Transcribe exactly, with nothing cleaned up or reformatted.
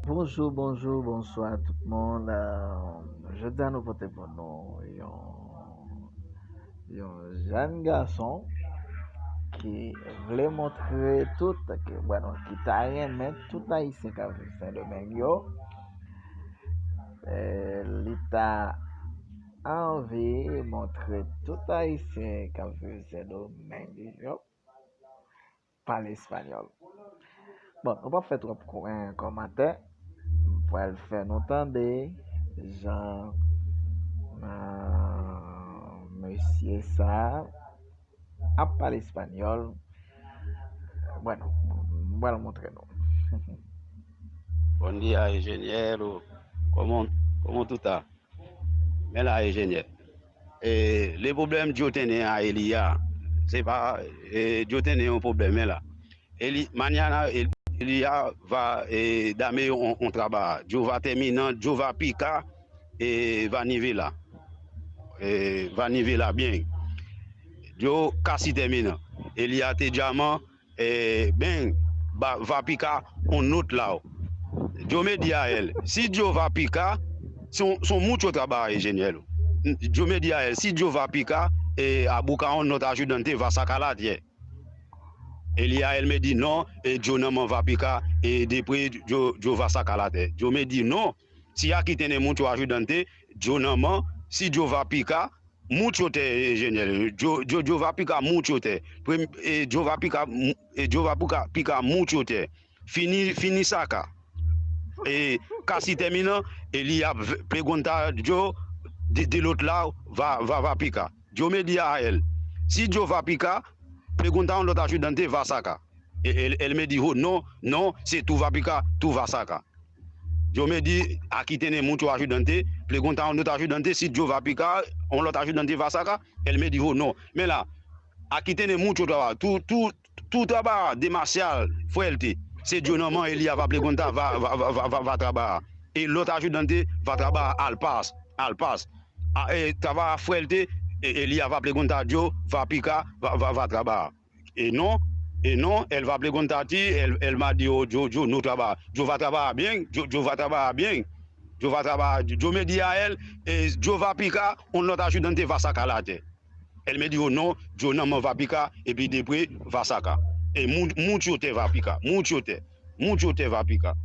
Bonjou, bonjou, bonswa tout moun. Euh, jodi a nou pote pou nou yon, yon jèn gason ki vle montre tout, ki, bon, ki ta renmen tout Ayisyen k ap viv Sendomeng yo. Eh, li ta anvi montre tout Ayisyen k ap viv Sendomeng yo pale espanyòl. Bon, nou p ap fè twòp kou-, eh, kòmantè. M pral fè nou tande jan, ah, mesye sa ap pale espanyòl. Bueno, m pral montre nou. Buen día, ingeniero. ¿Cómo, cómo tú estás? Men la, enjenyè. E, le pwoblèm yo tene a Eliya, se pa, e, yo tene yon pwoblèm, men la. Eli, mañana, El-, Eliya va, e, dame yon, yon traba. Yo va tèminan, yo va pika, e, va nive la. E, va nive la byen. Yo kasi tèminan. Eliya te dyaman, eh, ben, va, va picar un nutlao. Yo me di a él, si yo va picar, son, son mucho trabajo, ingeniero. Yo me di a él, si yo va picar, eh, a buscar un otro ayudante, va sacar la tierra. Él y a él me di, no, eh, yo nada más va picar, eh, después yo, yo va sacar la tierra. Yo me di, no, si aquí tiene mucho ayudante, yo nada más, si yo va picar, mucho tierra, enjenyè. Yo, yo, yo va picar mucho tierra. Prem-, eh, yo va picar, mu-, eh, yo va picar, picar mucho tierra. Fini, fini sacar. E kasi tèminan, e li ap v-, pregunta yo de, de l'autre lado, va, va, va picar. Yo me di a él, si yo va picar, pregunta un otro ayudante, va sacar. E él, él me dijo, no, no, si tú va picar, tú va sacar. Yo me di, aquí tiene mucho ayudante, pregunta un otro ayudante, si yo va picar, un otro ayudante va sacar. Él me dijo, no. Men la, aquí tiene mucho trabajo. Tú, tú, tú trabajas demasiado fuerte. Si yo nada más, Eliya va preguntar, va, va, va, va, va, va trabajar. El otro ayudante va trabajar al pas, al pas. A, eh, trabaja fuerte, e, Eliya va preguntar, yo va picar, va, va, va trabajar. E no, e no, él va preguntar ti, él, él ma di, yo, yo, yo no trabaja. Yo va trabajar bien, yo, yo va trabajar bien. Yo va trabajar, yo me di a él, eh, yo va picar, un otro ayudante va sacar la tierra. Él me dijo, no, yo nada más va picar, epi después va sacar. E mu-, mucho tierra va picar, mucho tierra, mucho tierra va picar.